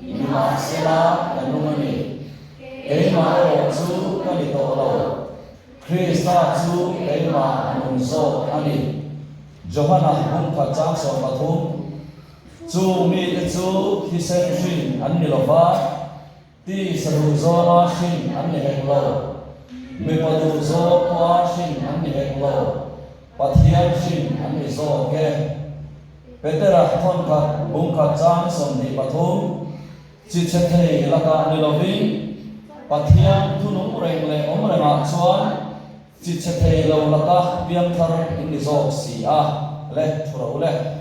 Nimahsela ka nung a ni. Keimah erawh chu ka ni tawh lo. Krista chu keimah a nung zawk a ni. Johana bungkhat chang 13, Chu mite chu thisen hrin an ni lo va, Tisa duhzawnga hrin an ni hek lo, mipa duhzawn pawha hrin an ni hek lo, Pathian hrin an ni zawk e. Petera thawnkhat bungkhat chang 23, Chi chhe thei lakah ni lovin, Pathian thunung reng leh awm rengah chuan chi chhe thei lo laka piangthar in ni zawk si a, le thu ro le.